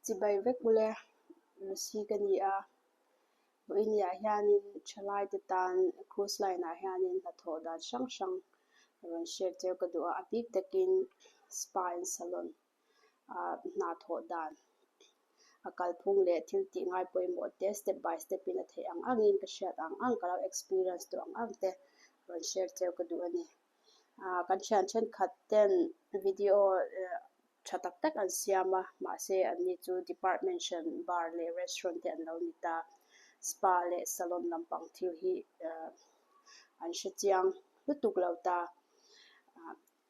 Chibai vek ule, Lucy ka ni a, vawiiniah hianin thalaite tan cruise line ah hianin hnathawh dan hrang hrang rawn hriat cheu ka duh a, a bik takin spa and salon ah hna thawh dan a kalphung leh thil tih ngai pawimawh te step by step in a theih ang angin ka hriat ang ang ka lo experience duh ang ang te rawn share cheu ka duh a ni. Ah kan thian thenkhat ten video tha tak tak an siam a, mahse anni chu department hran bar leh restaurant te an lo ni ta. Spa leh salon lampang thil hi an hre chiang lutuk lo ta.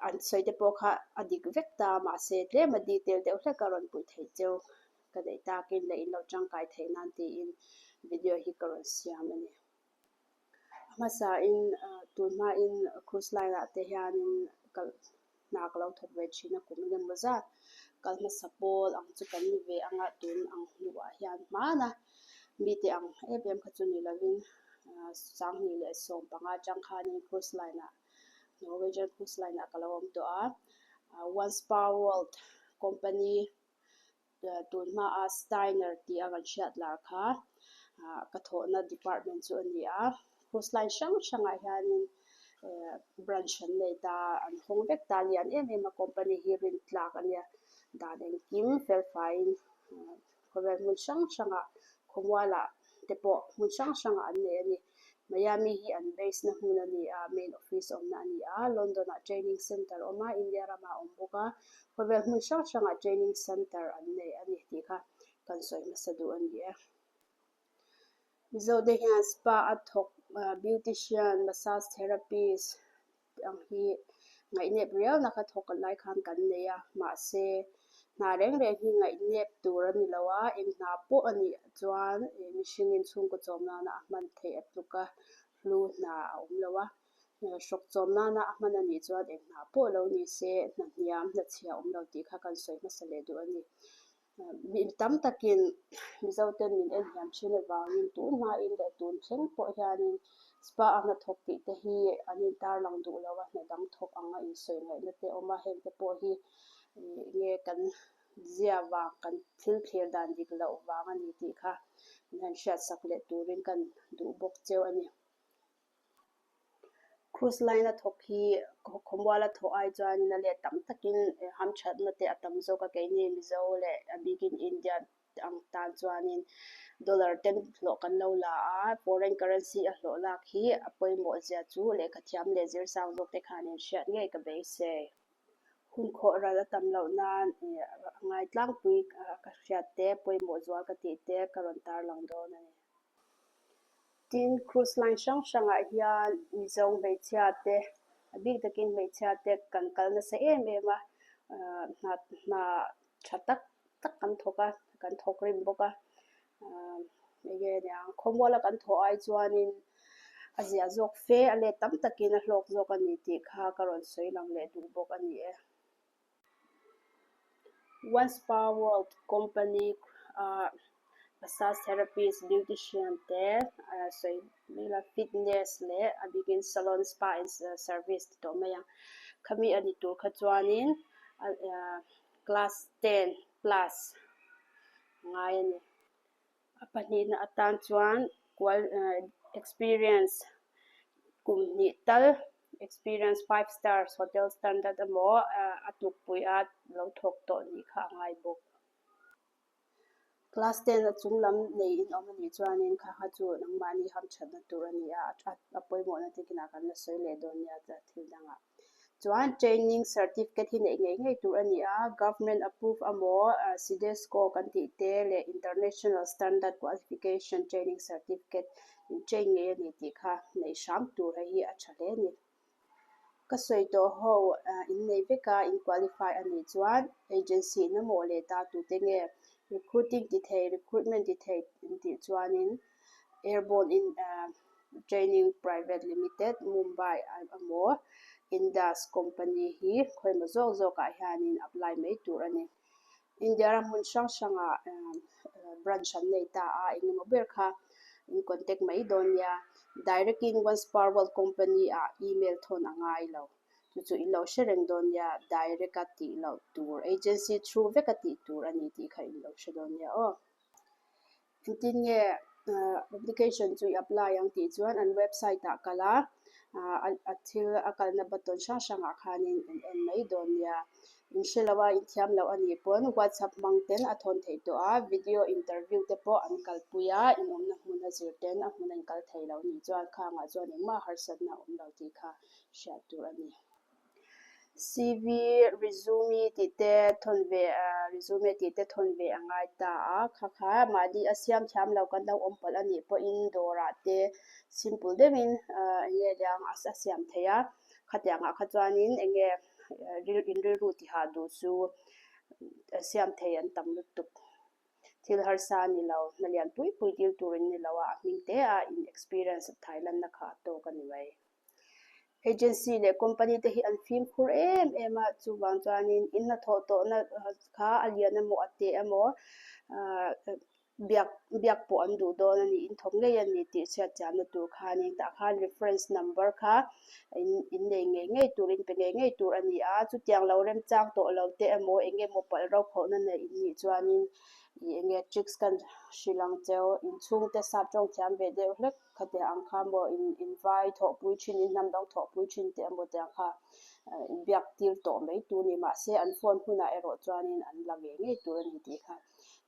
An sawi te pawh kha a dik vek ta, mahse tlem a detail deuh hlek a rawn puih theih cheu ka neih takin leh in lo tangkai theih nan tiin video hi ka rawn siam a ni. A hmasain tun hmain cruise line ah te hianin ka hna ka lo thawk ve thin a kum engemaw zat kal hmasa pawl ang chu kan ni ve anga tun ang hnuah hian hmana mite ang em em kha chu ni lovin 2015 atang khanin cruise line ah Norwegian cruise line ah ka lo awm tawh a, One Spa World company tun hmaa Steiner tih a kan hriat lar kha ka thawhna department chu a ni a, cruise line hrang hrangah hianin branch an nei ta an hawng vek ta lian em em a company hi rin tlak a nia dan engkim felfaiin Khawvel hmun hrang hrangah khawmualah te pawh hmun hrang hrangah an nei a ni. Miami hi an base na hmun a ni a, main office awmna a ni a, London ah training center a awm a, India ramah a awm bawk a, khawvel hmun hrang hrangah training center an nei a ni tih kha kan sawi hmasa duh a ni e. Mizo te hian spa a thawk beautician, massage therapist, ang hi ngaihnep riauna kha thawk lai khan kan nei a, mahse hna reng reng hi ngaihnep tur a ni lo a, eng hna pawh a nih chuan mihringin chhungkaw chawm nana a hman theih a tluk a, hlu hna a awm lo a, hrawk chawm nana a hman a nih chuan eng hna pawh lo ni se hna hniam hna chhia a awm lo tih kha kan sawi hmasa leh duh a ni. Mi tam takin Mizoten min en hiam thin avangin tun hmain leh tun thleng pawh hianin spa a hnathawk tih te hi an intarlang duh lo a, hna dang thawk anga insawi ngaihna te a awm a, heng te pawh hi nge kan zia vang, kan thil thlir dan dik loh vang a ni tih kha min han hriatsak leh turin kan duh bawk cheu a ni. Cruise line a thawk hi khawmual a thawh ai chuanin a let tam takin hamthatna te a tam zawk a, keini Mizo leh a bikin India ang tan chuanin dollar ten hlawh kan lo la a, foreign currency a hlawh lak hi a pawimawh zia chu lehkha thiam leh zir sang zawk te khan in hriat ngei ka beisei. Hun khawh ral a tam loh nan a ngai tlangpui ka hriat te pawimawh zual ka tih te ka rawn tarlang dawn a ni. Tin, cruise line hrang hrangah hian Mizo hmeichhia te, a bik takin hmeichhia te kan kal nasa em em a, hna hna tha tak tak kan thawk a, kan thawk rim bawk a, enge niang khawmuala kan thawh ai chuanin a ziah zawk fe a let tam takin a hlawk zawk a ni tih kha ka rawn sawi lang leh duh bawk a ni e. One Spa World company ah massage therapist, beautician te sawi mai la fitness leh a bikin salon spa and service ti tawh mai ang. Khami a ni tur kha chuanin class 10 plus a ngai a ni. A pahnihna atan chuan kual experience kum hnih tal experience 5 stars hotel standard emaw a tlukpui a lo thawk tawh nih kha a ngai bawk. Class 10 a chung lam nei in awm a nih chuanin kha kha chu nangmahni hamthatna tur a ni a, a pawimawhna te kinah kan la sawi leh dawn nia thil dangah. Chuan training certificate hi neih ngei ngei tur a ni a, government approve emaw CIDESCO kan tih te leh international standard qualification training certificate in train ngei a ni tih kha neih hram tur hei hi a tha hle a ni. Ka sawi tawh ho in nei vek a, in qualify a nih chuan agency in emaw leh ta tute nge recruiting ti thei, recruitment ti thei in tih chuanin airborne in training private limited Mumbai emaw Indus company hi khawimaw zawk zawkah hianin apply mai tur a ni. India ram hmun hrang hrangah branch an nei ta a, engemaw ber kha in contact mai dawn nia. Direct in One Spa World company ah email thawn a ngai lo. Chu chu in lo hre reng dawn nia, direct a tih loh tur, agency through vek a tih tur a ni tih kha in lo hre dawn nia aw. Engtin nge application chu i apply ang tih chuan an website ah kal a, a thil a kalna button hrang hrangah khanin in en mai dawn nia. In hre lo a, in thiam loh a nih pawn WhatsApp hmang ten a thawn theih tawh a, video interview te pawh an kalpui a, in awmna hmun a zir ten a hmun a in kal thei lo nih chuan khangah chuan engmah harsatna a awm lo tih kha hriat tur a ni. CV, resume tih te thawn ve resume tih te thawn ve a ngai ta a, kha kha mahni a siam thiam lo kan lo awm palh a nih pawhin dawrah te simple deuhin eng nge liang a siam theih a, khatiangah kha chuanin eng nge in rilru tihah duh chu siam thei an tam lutuk. Thil harsa a ni lo, hna lian pui pui dil tur in ni lo a, a hming te a in experience Thailand-a kha a tawk a ni mai. Agency leh company te hi an fimkhur em em a, chuvang chuanin in hnathawh tawhna kha a lian emaw a teh emaw ahh biak biak pawh an duh dawn a ni, in thawk ngei a ni tih chhiat chianna tur khanin tah khan reference number kha in in nei ngei ngei tur in pe ngei ngei tur a ni a, chutiang lo remchang tawh lo te emaw eng emaw palh ro khawhna nei in nih chuanin ih eng nge tricks kan hrilh ang cheu, inchhungte sap tawng thiam ve deuh hlek. Khatiang ang kha maw in invai thawhpui thin, in hnam dang thawhpui thin teh emaw tiang kha biak tir tawh mai tur ni. Mahse an phone hunah erawh chuanin an la ngei ngei tur a ni tih kha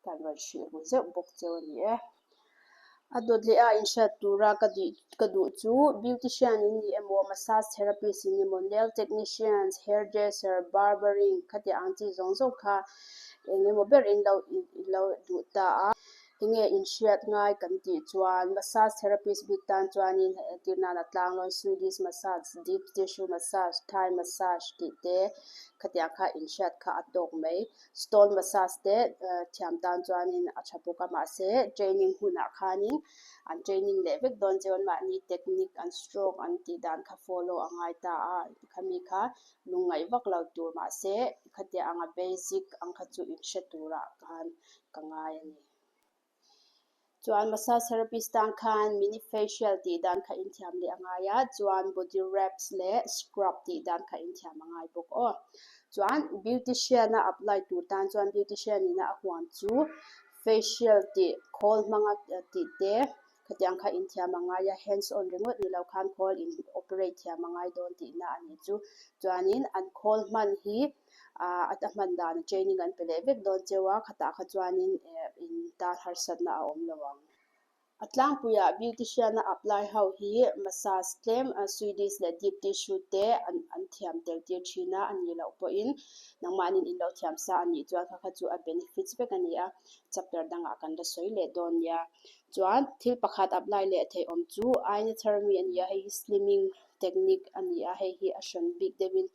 kan rawn hrilh ru zeuh bawk cheu a ni e. A dawt leh a inhriat tura ka dih ka duh chu beautician in ni emaw, massage therapist in emaw, nail technicians, hairdresser, barbering khatiang ang chi zawng zawng kha eng emaw ber in lo in lo duh ta a. Enge inhriat ngai kan tih chuan massage therapist bik tan chuanin entir nan a tlanglawn Swedish massage, deep tissue massage, Thai massage tih te khatiang kha inhriat kha a tawk mai. Stone massage te thiam tan chuanin a tha bawk a mahse training hunah khanin an training leh vek dawn chuan mahni technique an stroke an tih dan kha follow a ngai ta a khami kha lungngaih vak lo tur mahse khatiang anga basic ang kha chu inhre turah khan ka ngai a ni. Chuan massage therapist tan khan mini facial tih dan kha inthiam leh a ngai a, chuan body wraps leh scrub tih dan kha inthiam a ngai bawk aw. Chuan beautician a apply tur tan chuan beautician ina a huam chu facial tih khawl hmanga tih te khatiang kha inthiam a ngai a, hands on ringawt ni lo khan khawl in operate thiam a ngai dawn tihna a ni chu. Chuanin an khawl hman hi ah a hman dan training an pe leh vek dawn cheu a khatah kha chuanin eh in tan harsatna a awm lo ang. A tlangpuiah beautician a apply ho hi massage tlem Swedish leh deep tissue te an an thiam tel tir thin a, a nih loh pawhin nangmahni in lo thiam sa a nih chuan kha kha chu a benefits vek a ni a, chapter dangah kan la sawi leh dawn nia. Chuan thil pakhat apply leh theih awm chu aina thar mi a ni a, hei hi slimming technique a ni a, hei hi a hran bik deuhin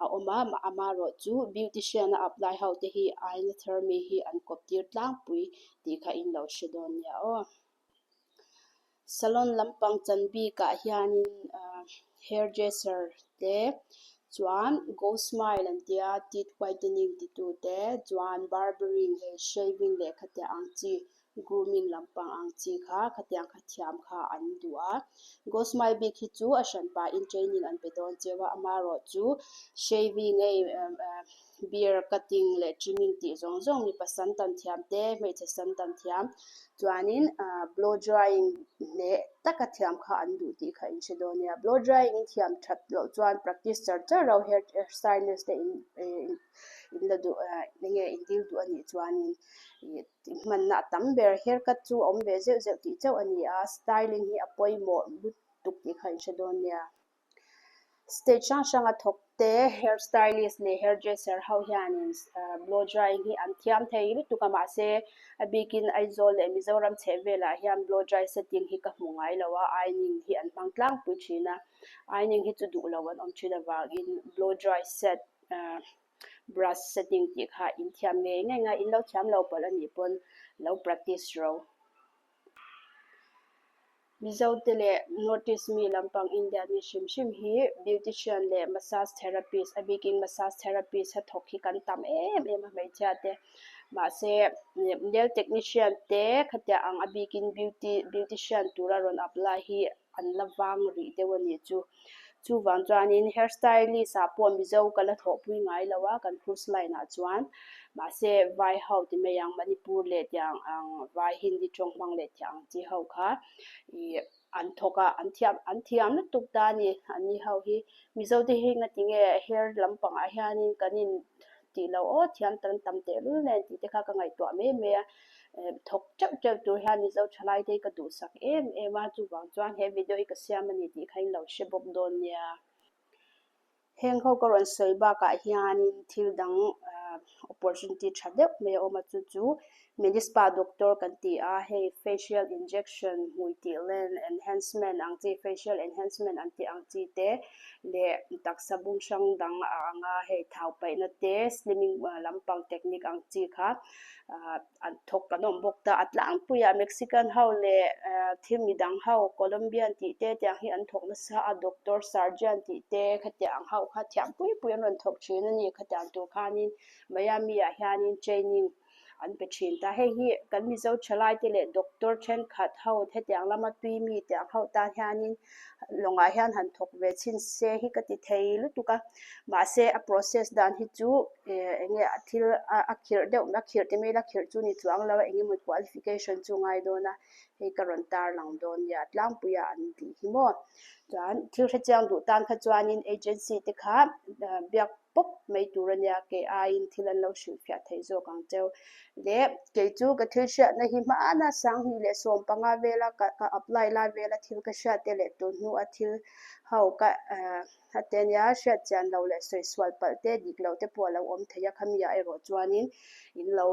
a awm a, amaherawh chu beautician a apply ho te hi aina thar mi hi an kawp tir tlangpui tih kha in lo hre dawn nia aw. Salon lampang chan bikah hianin ah hairdresser te chuan go smile an tia teeth whitening titu te chuan barbering hei shaving leh khatiang ang chi grooming lampang ang chi kha khatiang kha thiam kha an duh a go smile bik hi chu a hran pahin training an pe dawn cheu a amaherawh chu shaving hei beard cutting leh trimming tih zawng zawng mipa sam tan thiam te hmeichhe sam tan thiam chuanin ah blow drying hneh taka thiam kha an duh tih kha in hre dawn nia blow drying in thiam that loh chuan practice char char lo hair stylist te in in la duh eng nge in dil duh a nih chuanin ih. Hmanna a tam ber haircut chu a awm ve zeuh zeuh tih chauh a ni a, styling hi a pawimawh lutuk tih kha in hre dawn nia. Stage hrang hranga thawk te hair stylist leh hairdresser ho hianin blow drying hi an thiam thei lutuk a mahse a bikin Aizawl leh Mizoram chheh velah hian blow dry setting hi ka hmu ngai lo a, ironing hi an hmang tlangpui thin a, ironing hi chu duh lo an awm thin avangin blow dry set Brush setting tih kha in thiam ngei ngei nga, in lo thiam lo palh a nih pawn lo practice ro. Mizo te leh North East mi lampang India mi hrim hrim hi beautician leh massage therapist a bikin massage therapist a thawk hi kan tam em em a hmeichhia te. Mahse nail technician te khatiang ang a bikin beauty beautician tura rawn apply hi an la vang rih deuh a nih chu. Chuvang chuanin hair stylist ah pawh Mizo ka la thawhpui ngai lo a kan cruise line ah chuan mahse vai ho ti mai ang Manipur leh tiang ang vai Hindi tawng hmang leh tiang ang chi ho kha ih an thawk a an thiam an thiam lutuk ta a ni an ni ho hi Mizo te hi nga tinge hair lampang ah hianin kan in tih loh aw thiam tam tam tehlul nen tih te kha ka ngaihtuah mai mai a thawk teuh teuh tur hian Mizo thalai te hi ka duhsak em em a chuvang chuan he video hi ka siam a ni tih kha in lo hre bawk dawn nia. Heng ho ka rawn sawi bakah hianin thil dang opportunity tha deuh mai a awm a chu chu Medispa doctor kan ti a hei facial injection hmui tih len enhancement ang chi facial enhancement an tih ang chi te leh taksa bung hrang dang a ang a hei thau paihna te slimming lampang technique ang chi kha an thawk kan awm bawk ta a tlangpuiah Mexican ho leh thil midang ho Colombian tih te tiang hi an thawk nasa a doctor surgeon tih te khatiang ho kha thiam pui pui an rawn thawk thin a ni khatiang tur khanin Miami ah hianin training an pe thin ta hei hi kan Mizo thalai te leh doctor thenkhat ho hetiang lama tui mi tiang ho tan hianin lawngah hian han thawk ve chhin se hi ka ti thei lutuk a mahse a process dan hi chu eng nge a thil a khirh deuh a khirh ti mai ila khirh chu ni chuang lo a eng emaw qualification chu ngai dawn a hei ka rawn tar lang dawn nia tlangpuiah an tih hi maw chuan thil hrechiang duh tan kha chuanin agency te kha biak pawp mai tur a nia kei aiin thil an lo hrilhfiah theih zawk ang cheu leh kei chu ka thil hriatna hi hmana 2015 vela ka ka apply lai vela thil ka hriat te leh tun hnua thil ho ka a te nia hriat chian lo leh sawi sual palh te dik lo te pawh a lo awm thei a khami ah erawh chuanin in lo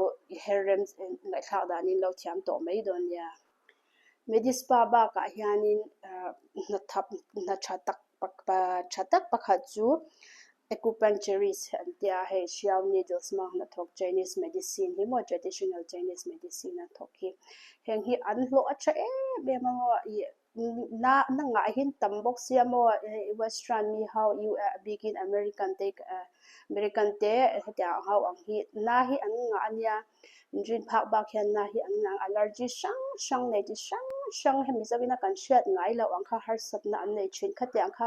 her rem ngaihthlak danin lo thiam tawh mai dawn nia. Medispa bakah hianin hna thap hna tha tak tha tak pakhat chu acupuncturist an tia hei hriau needles hmang hnathawk Chinese medicine hi maw traditional Chinese medicine a thawk hi heng hi an hlawh a tha em em a maw ih na na ngah hi tam bawk sia maw western mi ho a bikin American te American te hetiang ho ang hi na hi an ngah a nia. Rin phak bak hian na hi an nang allergy hrang hrang nei chi hrang hrang hemi zawina kan hriat ngai loh ang kha harsatna an nei thin khatiang kha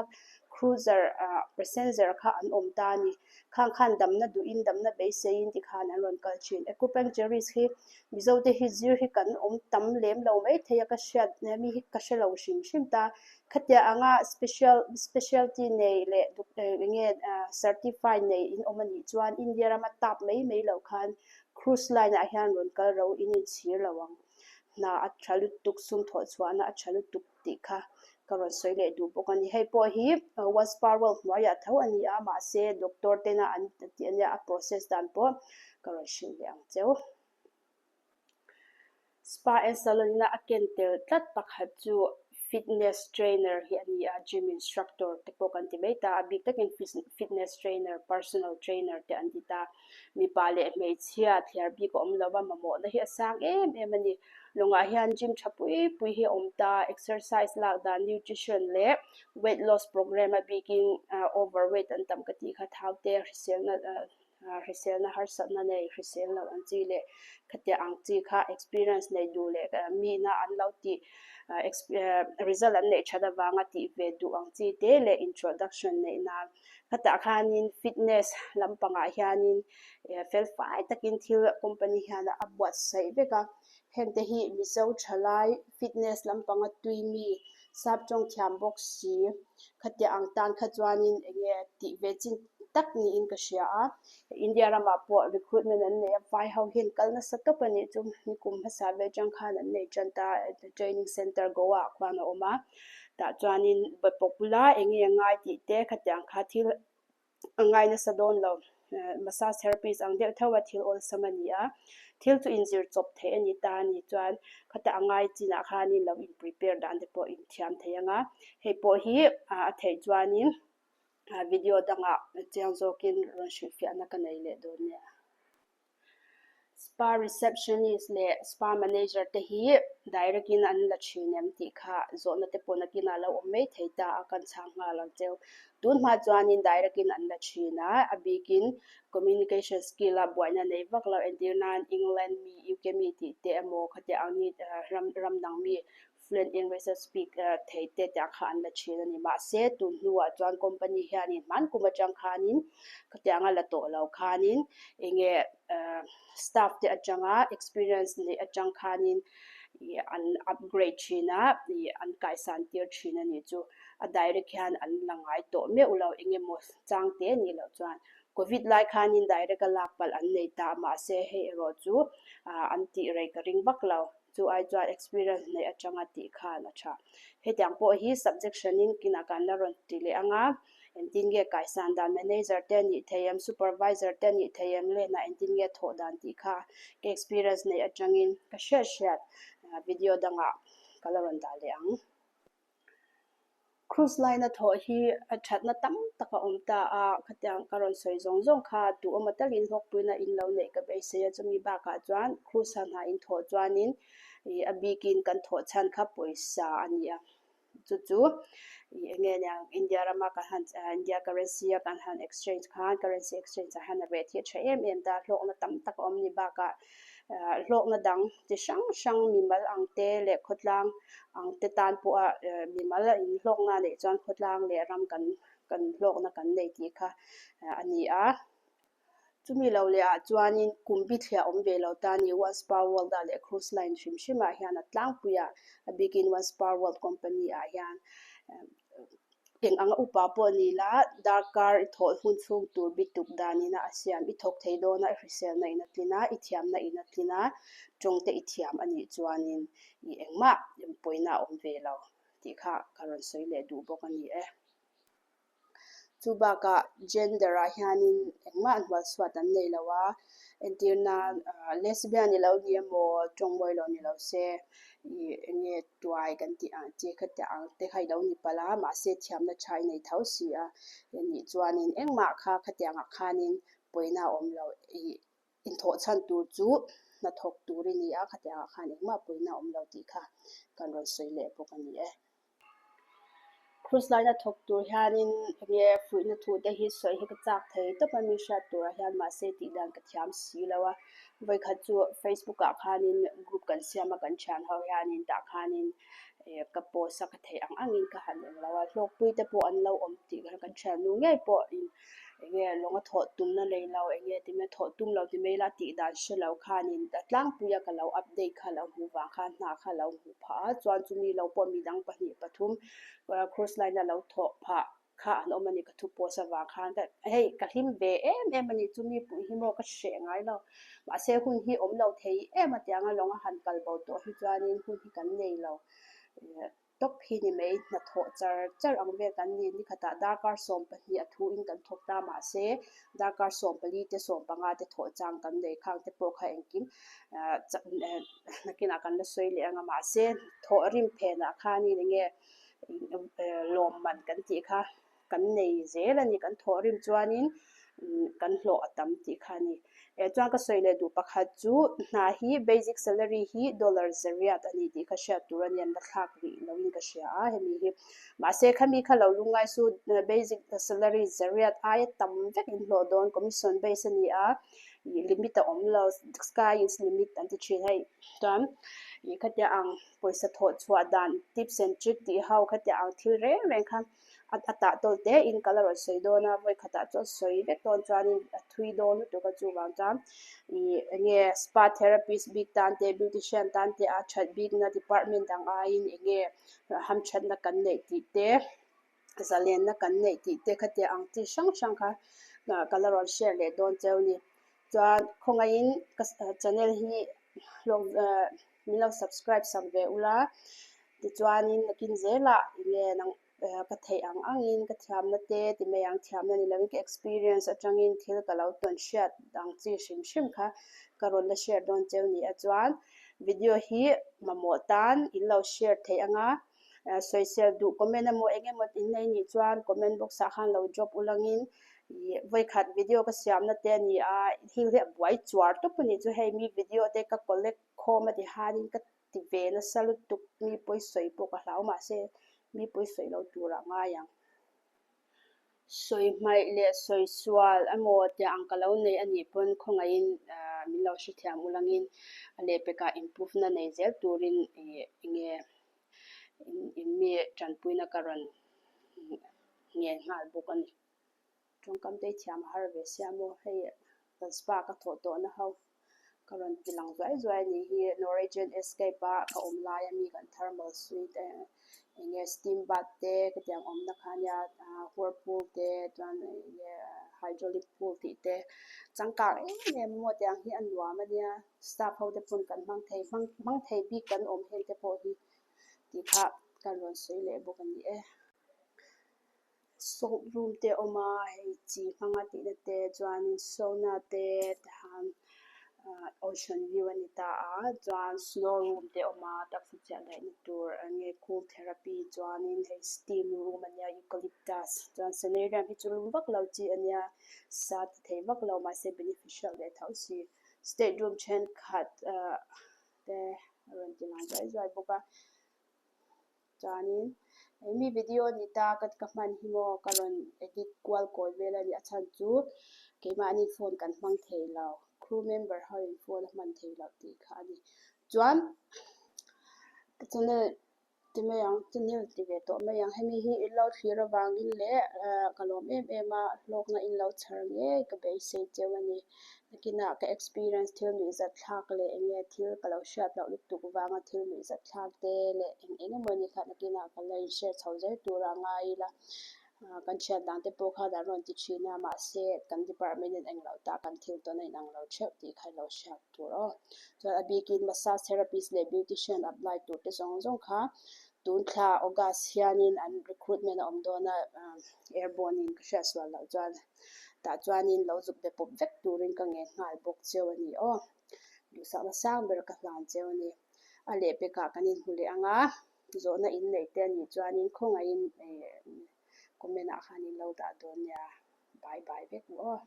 cruiser ah passenger kha an awm ta a ni khang khan damna duhin damna beiseiin tikhan an rawn kal thin acupuncturist hi Mizo te hi zir hi kan awm tam lem lo mai thei a ka hriat mi hi ka hre lo hrim hrim ta khatia anga special specialty nei leh eng nge certified nei in awm a nih chuan India rama tap mai mai loh khan Cruise line ah hian rawn kal ro in inchhir lo ang. Hna a tha lutuk, sum thawh chhuahna a tha lutuk tih kha ka rawn sawi leh duh bawk a ni. Hei pawh hi One Spa World hnuaiah tho a ni a, mahse doctor tena an tih a nia, a process dan pawh ka rawn hrilh leh ang cheu. Spa and Salon ina a ken tel tlat pakhat chu fitness trainer hi a ni a, gym instructor te pawh kan ti mai ta a, bik takin fitness trainer, personal trainer te an ti ta. Mipa leh hmeichhia thliar bik a awm lo va, mamawhna hi a sang em em a ni. Lawngah hian gym tha pui pui hi a awm ta, exercise lak dan, nutrition leh weight loss program a bikin overweight an tam ka tih kha thau te hriselna Hriselna harsatna nei hrisel loh ang chi leh khatiang ang chi kha experience nei duh leh mihna an lo tih result an neih that avanga tih ve duh ang chi te leh introduction neih nan khatah khanin fitness lampangah hianin felfai takin thil company hian a buatsaih vek a hengte hi Mizo thalai fitness lampanga tui mi Sap tawng thiam bawk si. Khatia ang tan kha chuanin eng nge tih ve chin tak niin ka hria a. India ramah pawh recruitment an nei a, vai ho hian kal nasa tawp a nih chu. Nikum hmasa ve atang khan an nei tan ta training center Goa ah khuan a awm a. Tah chuanin be pawk bula eng nge ngai tih te khatiang kha thil A ngai nasa dawn lo. Massage therapist ang deuh theuh a thil awlsam a ni a, thil chu inzir chawp theih a ni ta a ni chuan khata a ngai chinah khanin lo in prepare dan te pawh in thiam thei ang a, hei pawh hi a theih chuanin video dangah chiang zawkin rawn hrilhfiahna ka nei leh dawn nia. Spa receptionist leh spa manager te hi direct in an la thin em tih kha zawhna te pawh nakin ah lo awm mai thei ta a kan chhang nghal ang cheu. Tun hma chuanin direct in an la thin a, a bikin communication skill a buaina nei vak lo entir nan England mi, UK mi tih te emaw khatiang ang ni ram ram dang mi. Fluent English a speak thei te tiang kha an la thin a ni. Mahse, tun hnuah chuan company hianin hman kum atang khanin khatianga la tawh lo khanin enge staff te atanga experience neih atang khanin ih an upgrade thin a, ih an kaisan tir thin a nih chu. A direct hian an la ngai tawh meuh lo engemaw chang te nih loh chuan Covid lai khanin direct a lak palh an nei ta mahse hei erawh chu an tih rei ka ring vak lo. Chu ai chuan experience neih atanga tih khan a tha. Hetiang pawh hi subject hranin kinah kan la rawn ti leh ang a, engtin nge kaisan dan manager te a nih thei em, supervisor te a nih thei em, lenah engtin nge thawh dan tih kha ka experience neih atangin ka hriat hriat video dangah ka la rawn dah leh ang. Cruise line a thawh hi a thatna tam tak a awm ta a, khatiang ka rawn sawi zawng zawng kha duh awma talin hlawkpuina in lo neih ka beisei a, chumi bakah chuan cruise a hna in thawh chuanin ih a bikin kan thawh chhan kha pawisa a ni a, chu chu ih eng nge niang India rama kan han India currency a kan han exchange khan currency exchange ah hian a rate hi a tha em em ta, hlawkna tam tak a awm ni bakah Hlawkna dang chi hrang hrang mimal ang te leh khawtlang ang te tan pawha mimal a inhlawkna a neih chuan khawtlang leh ram kan kan hlawkna kan nei tih kha a ni a. Chumi lo leh ah chuanin kum bithliah awm ve lo ta ni One Spa World ah leh Cruise Line hrim hrim ah hian a tlangpui ah a bikin One Spa World Company ah hian Eng anga upa pawh ni la, darkar i thawh hun chhung tur bituk danina a siam. I thawk thei dawn a, i hriselna in a tlin a, i thiamna in a tlin a, tawngte i thiam a nih chuanin i engmah pawina a awm ve lo tih kha ka rawn sawi leh duh bawk a ni e. Chu bakah gender ah hianin engmah hnualsuat an nei lo a, entir nan lesbian i lo ni emaw tawng mawi lo ni lo se i eng nge tuai kan tih ang chi kha tih ang te kha i lo ni palh a, mahse thiamna tha i nei tho si a, nih chuanin engmah kha khatiangah khanin pawina a awm lo i inthawh chhan tur chu hnathawk tur i ni a, khatiangah khan engmah pawina a awm lo tih kha kan rawn sawi leh bawk a ni e. Cruise line a thawk tur hianin enge fuihna thu te hi sawi hi ka chak thei tawp a mi hriat turah hian mahse tih dan ka thiam si lo a, vawikhat chu Facebook ah khanin group kan siam a kan thian ho hianin tah khanin eh ka post a ka theih ang angin ka han eng lo a, hlawkpui te pawh an lo awm tih kha kan thiannu ngei pawhin enge lawng a thawh tumna nei lo enge ti mai thawh tum lo ti mai ila tih dan hre lo khanin a tlangpui a ka lo update kha lo hmuh vang khan hna kha lo hmuh phah a chuan chumi lo pawh midang pahnih pathum cruise line a lo thawh phah kha an awm a ni ka thu post avang khan ka hei ka hlim ve em em a ni chumi pui hi maw ka hreh ngai lo mahse hun hi awm lo thei em a tiang a lawng a han kal bo tawh hi chuanin hun hi kan nei lo. Tawp hi ni mai, hnathawh char char ang vel kan ni. Nikhatah darkar 12 a thuin kan thawk ta mahse, darkar 14 te 15 te thawh chang kan nei khang te pawh kha engkim nakinah kan la sawi leh ang a mahse, thawh rim phenah khanin enge lawmman kan tih kha. kan nei zel a ni, kan thawh rim chuanin kan hlawh a tam tih kha a ni. Eh chuan ka sawi leh duh pakhat chu hna hi basic salary hi dollar zariat a ni tih kha hriat tur a ni, an la thlak rih loin ka hria a hemi hi. Mahse khami kha lo lungngai su basic salary zariat aia tam vek in hlawh dawn commission base a ni a, ih limit a awm lo sky is limit an ti thin hei chuan ih khatia ang pawisa thawh chhuah dan tips and trick tih ho khatia ang thil reng reng kha A tah tawlh te in kal a rawn sawi dawn a, vawi khatah chuan sawi vek dawn chuanin a thui dawn lutuk a chuvang chuan ih eng nge spa therapist bik tan te beautician tan te a that bikna department dang aiin eng nge hamthatna kan neih tih te zalenna kan neih tih te khatia ang chi hrang hrang kha ka la rawn share leh dawn cheu ni. Chuan khawngaihin ka channel hi hlawk min lo subscribe sak ve ula tichuanin nakin zelah eng nge nang ka theih ang angin ka thiamna te ti mai ang thiamna ni lovin ka experience atangin thil ka lo tawn hriat ang chi hrim hrim kha ka rawn la share dawn cheu ni a chuan video hi mamawh tan in lo share theih anga sawisel duh comment emaw eng emaw in nei nih chuan comment box ah khan lo drop ulangin ih vawikhat video ka siamna te a ni a thil hi a buai chuar tawp a nih chu hei mi video te ka collect khawm a ti hanin ka ti ve nasa lutuk mi pawi sawi pawh ka hlau mahse mi pawi sawi lo turah ngai ang. Sawi hmaih leh sawi sual emaw tia ang ka lo nei a nih pawn khawngaihin min lo hrethiam ulangin a lehpekah improve na nei zel turin ih eng nge. In mi tanpuina ka rawn ngen nghal bawk a ni. Tawngkam te hi thiam a har ve sia maw? Hei kan spa ka thawh tawhna ho ka rawn ti lang zuai zuai a nih hi. Norwegian Escape a ka awm lai a mi kan thermal suite eng nge steam bath te ka tiang awmna kha ania whirlpool te chuan eng nge hydraulic pool tih te changkang em em maw tiang hi a nuam a nia. Staff ho te pawn kan hmang thei hmang hmang thei bik kan awm heng te pawh hi tih kha kan rawn sawi leh bawk a ni e. Salt room te a awm a hei chi hmanga tihna te chuanin sauna te tihan ah ocean view a ni ta a chuan snow room te a awm a taksa chiah daihna tur eng nge cool therapy chuanin hei steam room a nia eucalyptus chuan sanarium hi chu lum vak lo chi a nia sa ti thei vak lo mahse beneficial leh tho si. State room thenkhat ah te a rawn ti lang zuai zuai bawk a chuanin hemi video a ni ta ka ka hman hi maw ka rawn edit kual kawi vel a ni a chhan chu keimahni phone kan hmang thei lo crew member ho in phone a hman thei loh tih kha a ni chuan ka channel Ti mai ang, channel ti ve tawh mai ang. Hemi hi in lo thlir avangin leh ka lawm em em a, hlawkna in lo chhar ngei ka beisei cheu a ni. Nakinah ka experience thil nuihzat thlak leh eng nge thil ka lo hriat loh lutuk vanga thil nuihzat thlak te leh eng eng emaw ni kha nakinah ka la inhriat chho zel tura ngai ila. Kan hriat dan te pawh khan an rawn ti thin a, mahse kan department in englo ta kan thil tawn a inang lo theuh tih kha ilo hriat tur aw. Chuan a bikin massage therapist leh beautician apply tur te zawng zawng kha tun thla August hianin an recruitment a awm dawn a, airborne in ka hriat sual loh chuan tah chuanin lo zuk be pawp vek turin ka ngen nghal bawk cheu a ni aw. Duhsakna sang ber ka hlan cheu a ni. A lehpekah kan inhmu leh ang a. Zawhna in neih te a nih chuanin khawngaihin comment ah khan in lo dah dawn nia. Bye bye vek u aw.